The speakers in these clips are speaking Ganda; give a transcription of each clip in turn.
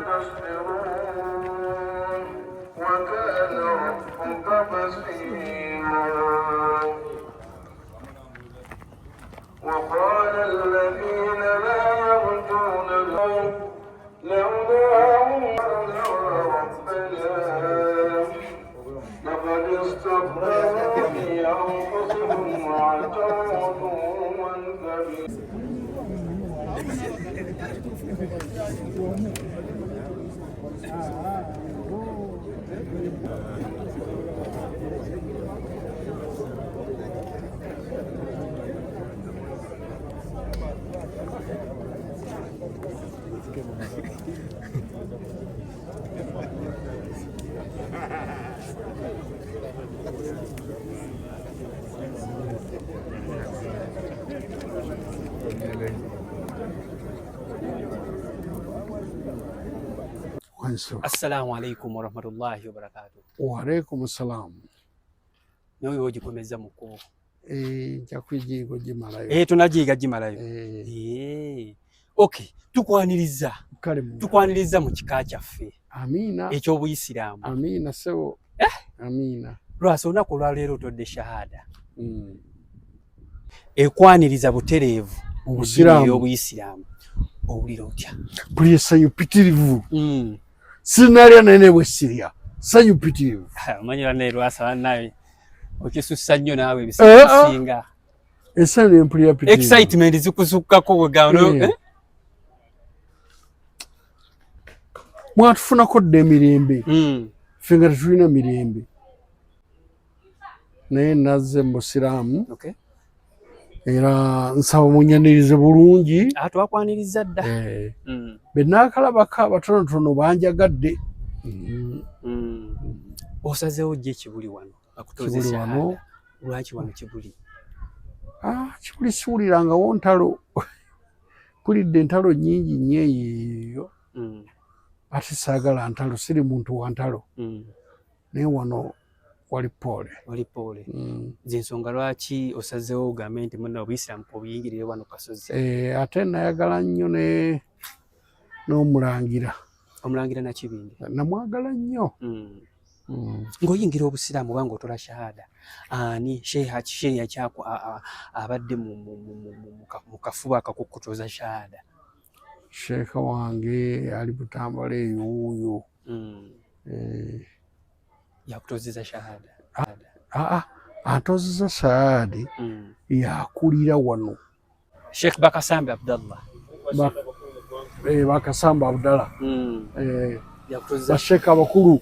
تصبرون وكان ربك بصيرا. وقال الذين لا يرجون لولا ربنا لقد استكبروا في أنفسهم وعتوا عتوا كبيرا. Assalamu alaikum warahmatullahi wabarakatuh. Wa alaikum salam. Nawe ogikomeza mu kkubo. Eh, nja kugiyiga ogimalayo. Eh, tunagiyiga gimalayo. Eh. Eh. Okay, tukwaniriza. Kale tukwaniriza mu kika kyaffe. Amina. Eky'Obuyisiraamu. Amina ssebo. Eh? Amina. Lwasa olunaku olwaleero otodde shahada. Ekwaniriza butereevu mu Busiraamu. Y'Obuyisiraamu. Owulira otya? Mpulira essanyu ppitirivu. Sinalya naye ne bwe sirya. Ssanyu ppitirivu. Omanyi bannaye Lwasa bannaye okisussa nnyo naawe ebiseera ebisinga. Essanyu ne mpulira ppitirivu. Excitement zikusukkako bwegamba. Mwatufunako dda emirembe. Ffe nga tetulina mirembe. Naye nazze mu Busiraamu. Okay. Era nsaba munyanirize bulungi. Twakwaniriza dda. Be naakalabako abatonotono banjagadde. Osazeewo jje Kibuli wano? Akutoze Kibuli wano. shahada. Lwaki wano Kibuli? Kibuli siwulirangawo ntalo. Mpulidde entalo nnyingi nnyo eyo. Ate saagala ntalo, siri muntu wa ntalo. Naye wano wali poole. Wali poole. Z'ensonga lwaki osazeewo ogambe nti munna Obuyisiraamu obuyingirire wano kasozi? Ate nayagala nnyo n'omulangira. Omulangira Nakibinge? Namwagala nnyo. Ng'oyingira Obusiraamu oba ng'otola shahada, ani sheikh kyako abadde mu kafuba akakukutoza shahada? Sheikh wange ali Butambala eyo wuuyo. Yakutozeza shahada? Antozeza shahada yakulira wano. Sheikh Bakasambe Abdallah. Bakasambe Abdallah. Yakutozeza Basheikh abakulu.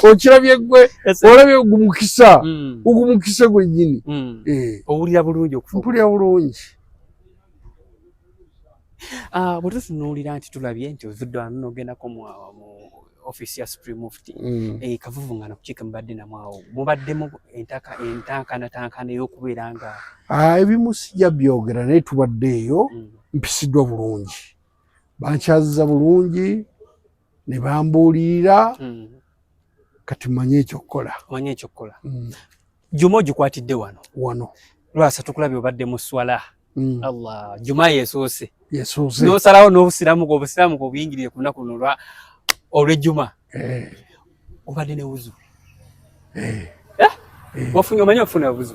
Okirabye ggwe, olabye ogumukisa. Ogumukisa gwennyini. Owulira bulungi okufa? Mpulira bulungi. Bwe tutunuulira nti tulabye nti ovudde wano n'ogendako mu ofiisi ya Supreme Mufti. Kavuvungano kukiika mubadde namwe awo. Mubaddemu entankana ey'okubeera nga Ebimu sijja byogera naye tubadde eyo, mpisiddwa bulungi. Bankyaziza bulungi, ne bambuulirira. Kati manye ekyokukola. Manye ekyokukola. Juma ogikwatidde wano. Wano. Lwasa tukulabye obadde mu swala. Allah, Juma yesoose. Yesoose. N'osalawo n'obusiraamu bwo, obusiraamu bwo obuyingirire ku lunaku luno olw'ejjuma. Obadde ne wuzu. Wafunye, omanyi ofuna wuzu?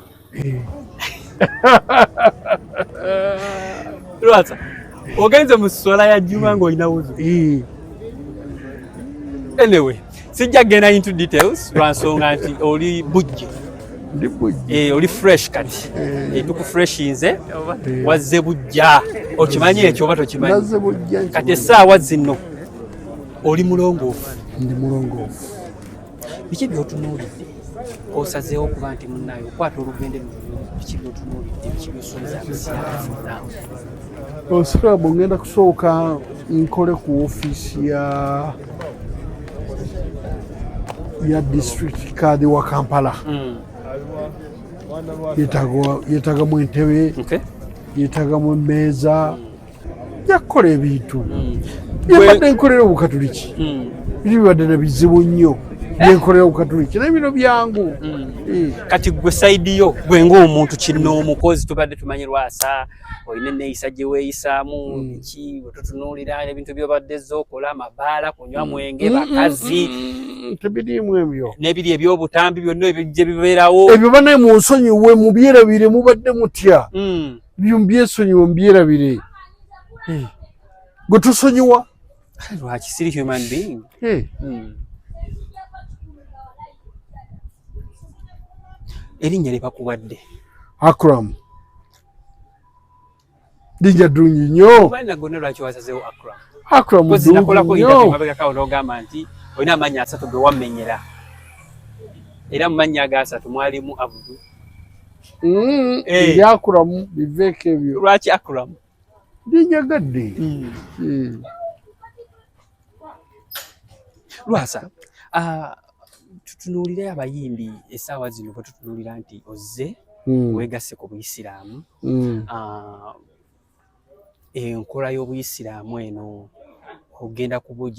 Lwasa, ogenze mu swala ya Juma ng'olina wuzu. Anyway, sijja kugenda into details lwa nsonga nti oli bujje. Ndi bujje. Oli fresh kati. Tukufreshinze, wazze bujja. Okimanyi ekyo oba tokimanyi? Nazze bujja nkimanyi. Kati essaawa zino oli mulongoofu. Ndi mulongoofu. Biki by'otunuulidde? Osazeewo okuba nti munnaayo okwata olugendo luno, biki by'otunuulidde, biki by'osuubiza abasiraamu naawe? Obusiraamu ngenda kusooka nkole ku ofiisi ya district kadhi wa Kampala. Yeetagamu entebe, yeetagamu emmeeza, nja kukola ebintu. Byembadde nkolera Obukatuliki. Biri bibadde na bizibu nnyo. Byenkolera ku Katuliki naye bino byangu. Kati gwe side yo gwe ng'omuntu kinnoomu, tubadde tumanyi Lwasa olina enneeyisa gye weeyisaamu, biki bwe tutunuulira ebintu by'obadde zza okola, amabaala, kunywa mwenge, bakazi. Tebiriimu ebyo. N'ebiri ebyobutambi byonna ebyo gye bibeerawo. Ebyo banaye munsonyiwe, mubyerabire. Mubadde mutya? Byo mubyesonyiwe, mubyerabire. Gwe tusonyiwa. Lwaki siri human being? Erinnya lye bakuwadde? Akram linnya ddungi nnyo. Obalina gonna, lwaki wasazeewo Akram? Akram Kozi nakolako ddungi interview nnyo. mabegakawo n'ogamba nti olina amannya asatu ge wammenyera, era mu mannya ago asatu mwalimu Abudu. Ebya Akram biveeko ebyo. Lwaki Akram? Linjagadde. Lwasa, tutunuulire abayimbi essaawa zino bwe tutunuulira nti ozze weegasse ku buyisiraamu. Enkola y'obuyisiraamu eno ogenda kuba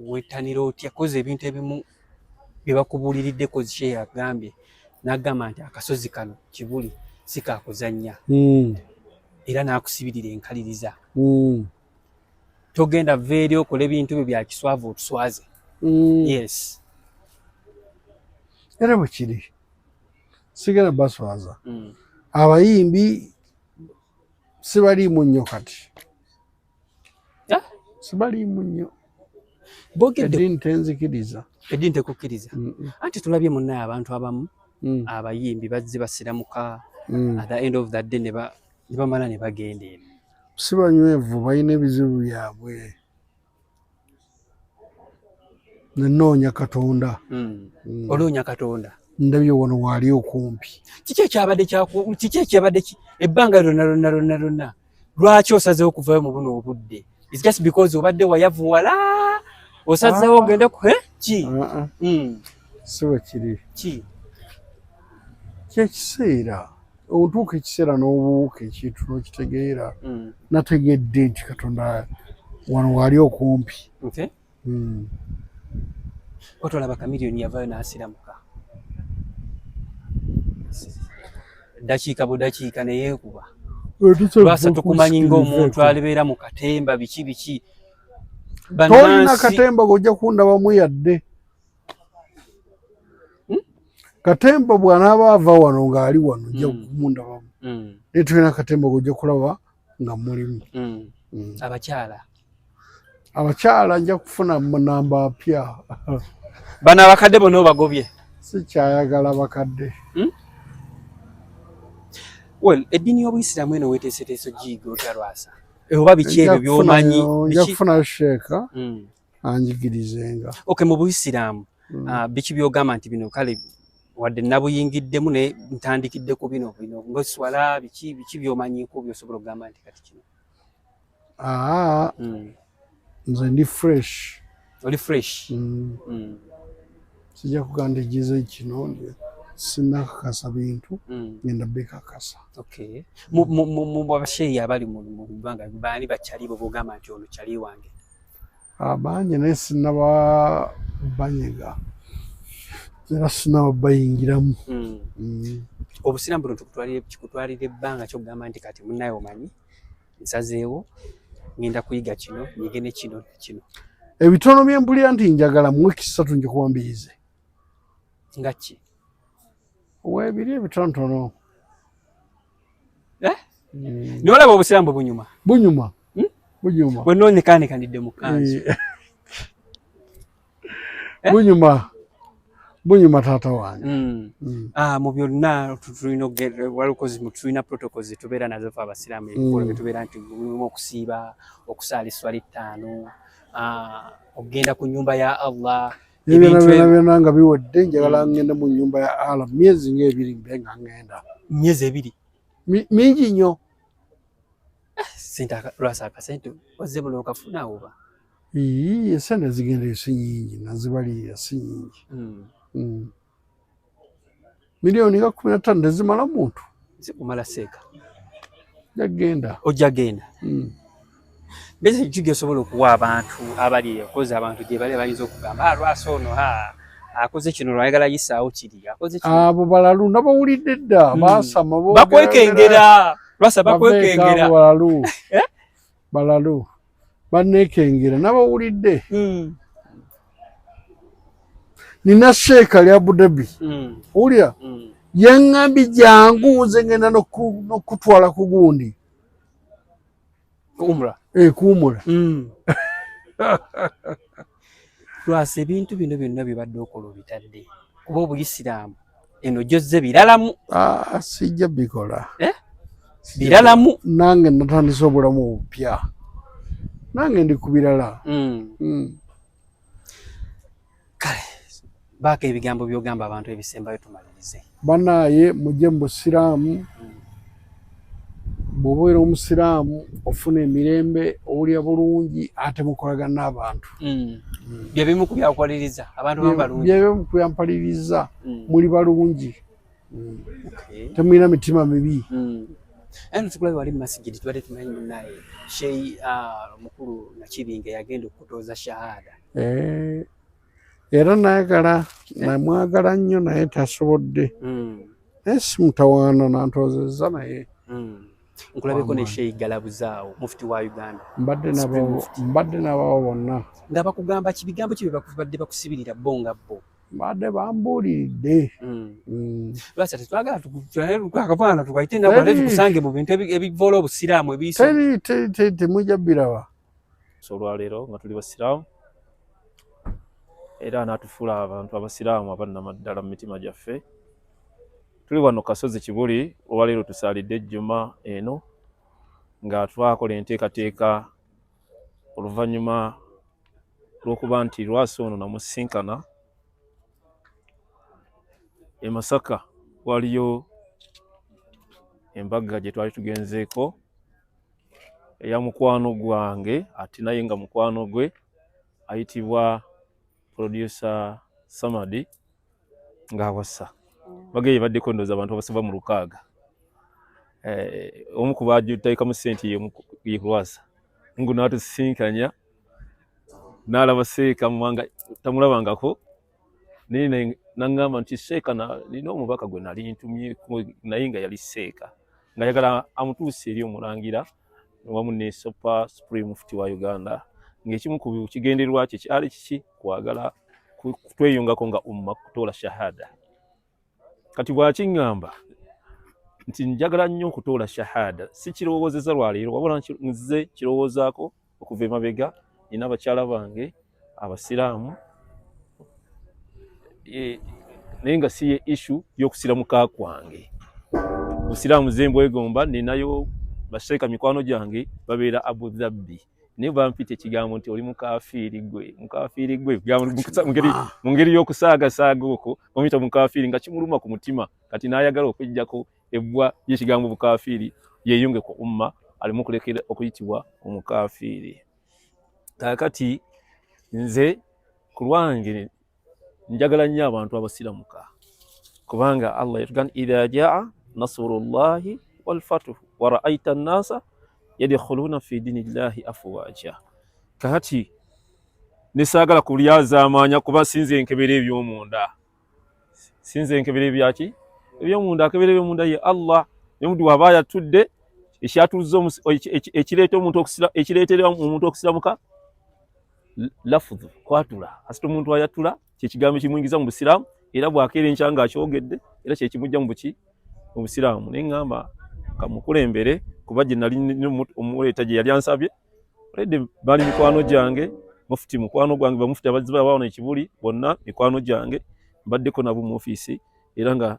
wettanira otya? Kozi ebintu ebimu bye bakubuuliridde, kozi kye yagambye n'agamba nti akasozi kano Kibuli si kakuzannya, era n'akusibirira enkaliriza, togenda va eri okola ebintu byo bya kiswavu otuswaze. Yes. Era bwe kiri, sigenda baswaza. Abayimbi sibaliimu nnyo kati. Ah? Sibaliimu nnyo. Boogedde. Eddiini tenzikiriza. Eddiini tekukkiriza? Anti tulabye munnaye abantu abamu, abayimbi bazze basiramuka, at the end of the day ne bamala ne bagenda eno. Si banywevu, balina ebizibu byabwe. Nenoonya Katonda. Oloonya Katonda. Ndabye wano waali okumpi. Kiki ekyabadde ebbanga lyonna lyonna lyonna lyonna, lwaki osazeewo okuvayo mu buno obudde? Is just because obadde wayavuwala, osazeewo Ah. ogende ku ki? Ah, ah. Si bwe kiri. Ki? Kyekiseera, otuuka ekiseera n'obuuka ekintu n'okitegeera. Nategedde nti Katonda wano waali okumpi. Okay. Otolaba Chameleone yavayo n'asiramuka dakiika budakiika neyeekuba. Lwasa, tukumanyi ng'omuntu alibeera mu katemba, biki biki. Tolina katemba gojja kundabamu yadde. Katemba bw'anaaba ava wano ng'ali wano, ojja kumundabamu, naye tolina katemba gojja kulaba nga mulimu. Abakyala? Abakyala nja kufuna namba apya. Bano abakadde bonna obagobye? Sikyayagala bakadde. Well, eddiini y'obuyisiraamu eno weeteeseteese ogiyiga otya, Lwasa? Oba biki ebyo byomanyi? Nja kufunayo sheeka anjigirizenga. Okay, mu buyisiraamu, biki byogamba nti bino kale wadde nabuyingiddemu naye ntandikidde ku bino bino, ng'eswala, biki biki byomanyiiko byosobola okugamba nti kati kino? Aa, nze ndi fresh. Oli fresh. Sijja kugamba nti kino, sinakakasa bintu, ngenda bikakasa. Okay, mu basheeyi abali mu ggwanga, baani bakyali bo bogamba nti ono kyali wange? Bangi, naye sinaba banyega era sinaba bayingiramu. Obusiraamu buno kikutwalira ebbanga kyokugamba nti kati munnaye omanyi nsazeewo ngenda kuyiga kino, nyige ne kino kino? Ebitono bye mpulira nti njagala, mu wiiki 3 nja kuba mbiyize. Nga ki? Weebiri ebitonotono. Eh? Nolaba obusiraamu bwe bunyuma? Bunyuma. Bunyuma. Bwe noonekaanekanidde mu kanzu. Eh. Bunyuma, bunyuma taata wange. Ah, mu byonna tulina walikozi, tulina protocols zetubeera nazo fe abasiraamu, ebikolo byetubeera nti mulimu okusiiba, okusaala eswala 5, okugenda ku nyumba ya Allah. Ebyo byonna byonna byonna nga biwedde, njagala ngende mu nyumba ya Allah myezi nga 2 mbe nga ngenda. Myezi 2? Mingi nnyo. Sente, Lwasa, akasente ozze buno okafuna oba? Ii, esente zigendeyo si nyingi, nazibalirira si nyingi. Miliyoni nga 15 tezimala muntu. Zikumala seeka. Jagenda. Ojja genda. Mbese ki gy'osobola okuwa abantu abali eyo, kozi abantu gye bali bayinza okugamba, ah, lwasi ono, ha, akoze kino lwayagala yisaawo kiri, akoze kino. Abo balalu nabawulidde dda, baasama, boogera- Bakwekengera. Lwasa baveeko bakwekengera. abo balalu. Eh? Balalu banneekengera, nabawulidde. Nina sheeka lya Abu Dhabi, owulira, yaŋŋambye jangu nze ngenda n'okutwala ku gundi. Umra. Kuwumula. Lwasa ebintu bino byonna byobadde okola obitadde kuba obuyisiraamu eno gyozze biralamu. Ah, sijja bikola. Eh? Sijja. Biralamu. Nange natandise obulamu obupya, nange ndi ku birala. Kale baako ebigambo by'ogamba abantu ebisembayo tumalirize. Bannaaye, mujje mu busiraamu. Bw'obeera omusiraamu ofuna emirembe, owulira bulungi, ate mukolagana n'abantu. Bye bimu ku byakuwaliriza abantu bamu balungi. Byebimu ku byampaliriza. Muli balungi, temulina mitima mibi. Aye tukulabe wali mu masigidi, tubadde tumanyi munnaye Sheyi omukulu Nakibinge yagenda okutooza shahada. Eh, era nayagala, namwagala nnyo, naye tasobodde, naye si mutawaana nantoozezza naye. Nkulabeko ne Sheyi Galabuzaawo, mufti wa Uganda. Mbadde Supreme nabo. Mufti. Mbadde nababo bonna. Nga bakugamba ki? Bigambo ki bye badde bakusibirira bo nga bo? Mbadde bambuuliridde. Lwaki tetwagala akafaana tukaite ennaku ate tukusange mu bintu ebivoola obusiraamu ebiyiso? Teri, teri, teri, temujja biraba. So olwaleero nga tuli basiraamu, era n'atufuula abantu abasiraamu abannamaddala mu mitima gyaffe, tuli wano Kasozi Kibuli. Olwaleero tusaalidde ejjuma eno nga twakola enteekateeka oluvannyuma lw'okuba nti Lwasa ono namusinkana e Masaka, waliyo embaga gye twali tugenzeeko eya mukwano gwange, ate naye nga mukwano gwe ayitibwa producer Samadi ng'awasa. Embaga eyo ebaddeko ndowooza abantu abasoba mu 600. Omu ku baagiteekamu ssente ye Lwasa. Ngu n'atusisinkanya n'alaba Seeka Mwanga tamulabangako, naye n'aŋŋamba nti Seeka nina omubaka gwe nali ntumyeko, naye nga yali Seeka ng'ayagala amutuuse eri omulangira wamu ne Super Supreme Mufti wa Uganda, ng'ekimu ku kigendererwa kye kyali kiki? Kwagala kutweyungako nga umma kutoola shahada. Kati bw'akiŋŋamba nti njagala nnyo okutoola shahada, si kirowoozeza lwaleero, wabula nze kirowoozaako okuva emabega. Nina abakyala bange abasiraamu, naye nga si ye issue y'okusiramuka kwange. Busiraamu ze mbwegomba. Ninayo baseeka mikwano gyange babeera Abu Dhabi, naye bampita ekigambo nti oli mukafiiri gwe, mukafiiri gwe. Mu ngeri y'okusaagasaaga okwo bamuyita mukafiiri, nga kimuluma ku mutima. Kati n'ayagala okweggyako ebbwa ly'ekigambo bukafiiri, yeeyunge ku umma alimu okulekera okuyitibwa omukafiiri. Kaakati nze ku lwange njagala nnyo abantu abasiramuka, kubanga Allah yatugamba idha jaa nasrullahi walfatuhu wa raaita nnasa yadkhuluna fi dinillahi afwaja. Kakati nesaagala kulyazaamaanya, kuba sinze nkebera ebyomunda, sinze nkebera ebyaki ebyomunda. Akebera ebyomunda ye Allah. Nemuntu waba ayatudde, ekyatuuza ekireeta omuntu ekireetera omuntu okusiramuka lafudhu kwatula. Asita omuntu ayatula, kyekigambo ekimuyingiza mu busiraamu, era bwakeera enkya nga akyogedde, era kyekimujja mu buki? Mu busiraamu. Naye ŋŋamba kamukulembere, kuba gye nali omuleeta gye yali ansabye olwedde bali mikwano gyange, mufuti mukwano gwange, bamufuti abaziba bawano ekibuli bonna mikwano gyange, mbaddeko nabo mu ofiisi, era nga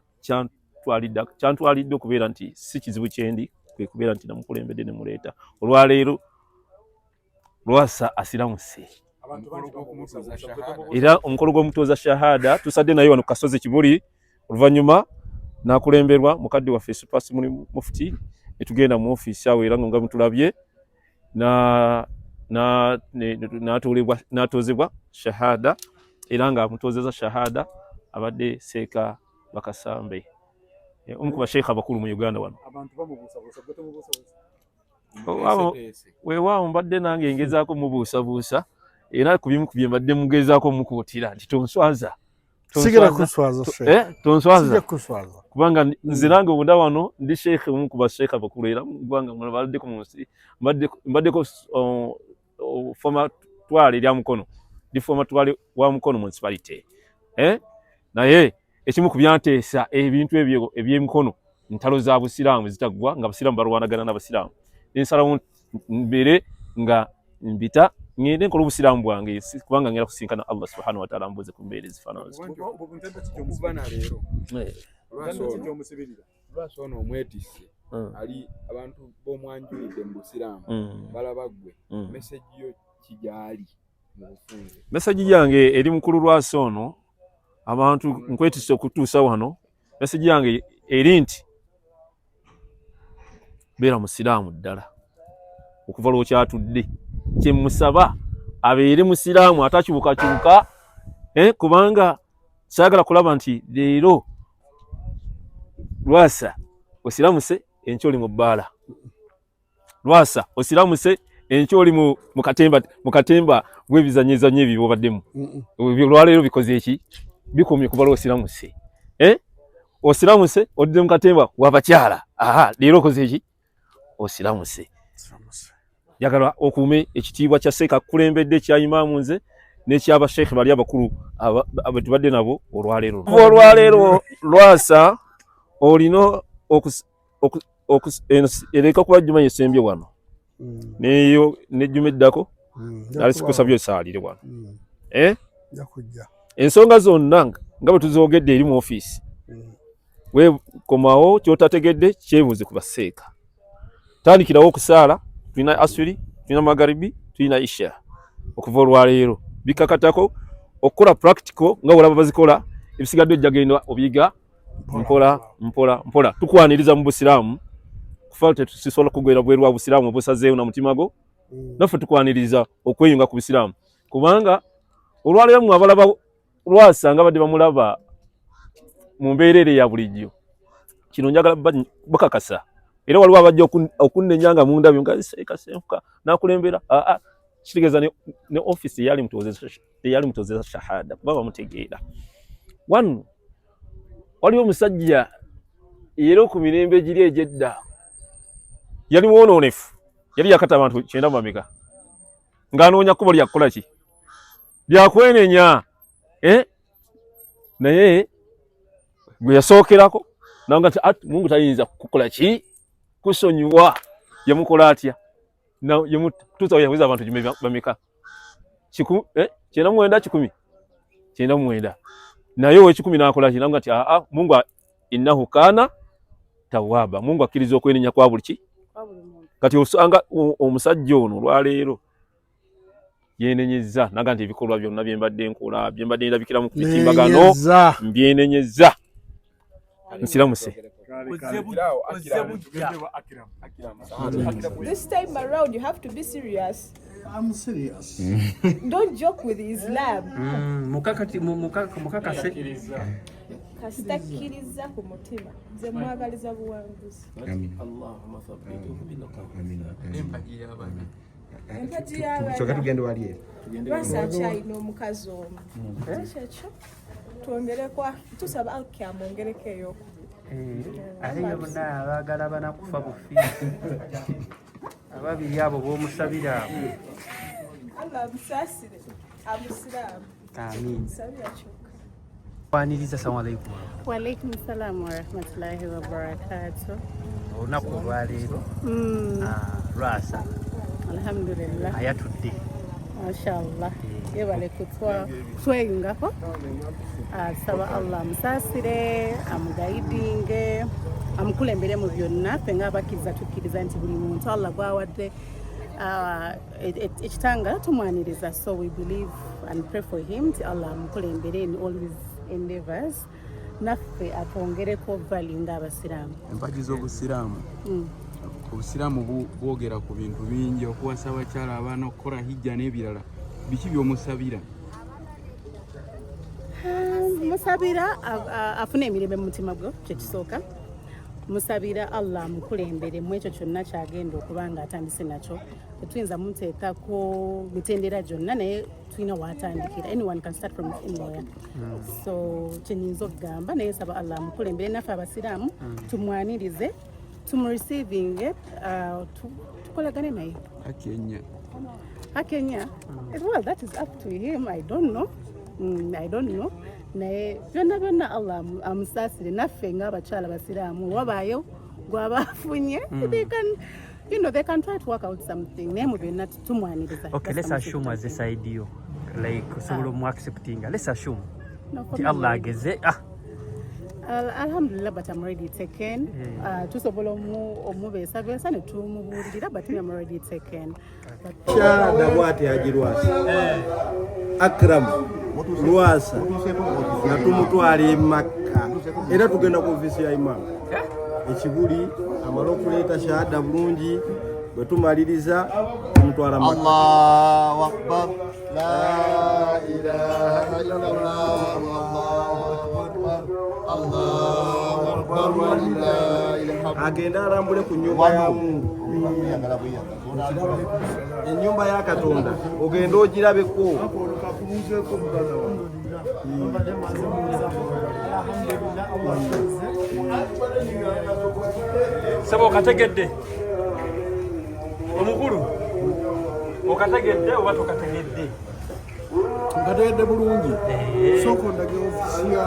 kyantwalidde okubeera nti si kizibu kyendi kwe kubeera nti namukulembedde ne muleeta. Olwaleero Lwasa asiramuse, era omukolo gw'omutuuza shahada tusadde naye wano ku Kasozi Kibuli. Oluvannyuma n'akulemberwa mukadde waffe Supasi Mufuti, ne tugenda mu ofiisi awo, era nga mutulabye n'atoozebwa shahada, era ng'amutoozeza shahada abadde Seeka Bakasambe, omu ku basheikha abakulu mu Uganda wano. Weewaawo mbadde nange ngezaako mubuusabuusa era ku bimu ku bye mbadde mugezaako mukuutira nti tonswaza. Sigera kuswaza eh, tonswaza kubanga nze nange obunda wano ndi sheekhe omu ku basheekhe abakulu era mu ggwanga mbaddeko mu nsi mbaddeko former twale erya Mukono, ndi former twale wa Mukono municipality, eh? Naye ekimu ku byanteesa ebintu ebyo eby'emikono ntalo za busiraamu zitaggwa nga abasiraamu balwanagana n'abasiraamu, nensalawo mbeere nga mbita ngende nkola obusiraamu bwange kubanga ngenda kusinkana Allah subhanahu wa ta'ala mbuze ku mbeera ezifaanana zityo. Okuva na leero lwasi ono omwetisse ali abantu b'omwanjulidde mu busiraamu balaba ggwe message yo kigyali mu bufunze. Message yange eri mukulu lwasi ono, abantu nkwetisse okutuusa wano, message yange eri nti beera musiraamu ddala okuva lwokyatudde. Kyemusaba abeere musiraamu atakyukakyuka, kubanga saagala kulaba nti leero lwasa osiramuse enkya oli mu bbaala, lwasa osiramuse enkya oli mu katemba bw'ebizanyizanyo ebyo byobaddemu. Olwaleero bikoze eki bikomye kuba lwosiramuse, eh? Osiramuse odde mu katemba wabakyala, aha leero okoze eki osiramuse. Njagala okuume ekitiibwa kya seeka akukulembedde ekya imaamu nze n'ekyabasheekhe bali abakulu betubadde nabo olwaleero. Olwaleero lwasa olina ereka kuba jjuma yesembye wano neyo nejjuma eddako ali sikusabye osaalire wano, eh? Ensonga zonna nga bwe tuzoogedde eri mu ofiisi, wekomawo kyotategedde kyebuuze ku baseeka. Tandikirawo okusaala, tulina aswiri, tulina magaribi, tulina isha. Okuva olwaleero bikakatako okukola practical nga olaba bazikola, ebisigadde ojja genda obiyiga mpola mpola mpola. Tukwaniriza mu busiraamu kufa tetusisobola kugwera bweru wa busiraamu obusazeewo na mutima gwo. Naffe tukwaniriza okweyunga ku busiraamu kubanga olwaleero mwe abalaba lwasa nga badde bamulaba mu mbeera ere ya bulijjo, kino njagala bakakasa. Era waliwo abajja okunnenya nga mundabye nga seeka senfuka nakulembera. Aa, kitegeeza ne office eyali mutozesa shahada kuba bamutegeera. Wano waliwo omusajja era ku mirembe egiri egyedda yali mwonoonefu, yali yakata abantu 90 bameka ng'anoonya kkubo lyakukola ki lyakwenenya, eh? Naye gwe yasookerako nanga nti Mungu tayinza kukola ki kusonyiwa, yamukola atya? Yamutuusa yaweza abantu bameka 99, 199, naye owekikumi n'akola ki nanga nti aa Mungu innahu kana tawaba, Mungu akkiriza okwenenya kwa buli ki. Kati osanga omusajja ono olwaleero yenenyezza naga nti ebikolwa byonna bye mbadde nkola bye mbadde ndabikiramu ku mitimbagano mbyenenyezza, nsiramuse. This time around, you have to be serious. I'm serious. Don't joke with Islam. Mukakati mukakase. Kasita kkiriza ku mutima, nze mwagaliza buwanguzi. Empagi Soka tugende wali eri. Lwasa akyalina omukazi omu, kyekyo twongerekwa tusaba alki amwongereko eyokubiri. Ate ye bonna abaagala banakufa bufi ababiri abo b'omusabira abo. Allah amusaasire amusiraamu. Amin. Sabira kyokka. Kwaniriza, assalamu alaikum. Walaikum salam warahmatullahi wabarakatuh. Olunaku olwaleero lwasa Alhamdulillah. ayatudde. Mashallah. Yebale kutwa tweyungako. Saba Allah amusaasire, amuguidinge, amukulembere mu byonna. Ffe ng'abakkiriza tukkiriza nti buli muntu Allah gw'awadde ekitangala tumwaniriza. So we believe and pray for him nti Allah amukulembere in all his endeavors. Naffe atwongereko value ng'abasiraamu. Empagi z'obusiraamu. Obusiraamu bwogera ku bintu bingi, okuwasa abakyala, abaana, okukola hijja n'ebirala. Biki by'omusabira? Musabira afune emirembe mu mutima gwe, kyekisooka. Musabira Allah amukulembere mu ekyo kyonna kyagenda okuba nga atandise nakyo. Tetuyinza muteekako mitendera gyonna, naye tulina waatandikira. Anyone can start from anywhere. So kyenyinza okugamba, naye nsaba Allah amukulembere, naffe abasiraamu tumwanirize, tumureceiving, tukolagane naye. Akenya. Akenya. Well, that is up to him. I don't know. I don't know. Naye byonna byonna Allah amusaasire, naffe ng'abakyala basiraamu wabaayo gwaba afunye, they can you know they can try to work out something, naye mu byonna tumwaniriza. Okay, That's let's the most assume as a important thing. side yo, like osobola omu acceptinga, let's assume No, for nti me, Allah I'm ready. ageze, ah. Alhamdulillah, but I'm already taken. Tusobola omubeesabeesa ne tumubuulirira, but me, I'm already taken. But Kyada bwati Haji Lwasa Akram Lwasa nga tumutwala e Makka, era tugenda ku ofiisi ya imaamu ekibuli amale okuleeta shahada bulungi, bwe tumaliriza tumutwala Makka. الله أكبر، لا إله إلا الله، الله أكبر، الله أكبر، ولله الحمد. Agende alambule ku nyumba ya Mungu, ennyumba ya Katonda, ogende ogirabeko. Kakubuuzeeko muganda wange. Alhamdulillah, Allah akweze. Saba okategedde omukulu, okategedde oba tokategedde? Nkategedde bulungi. Sooka ondage ofiisi ya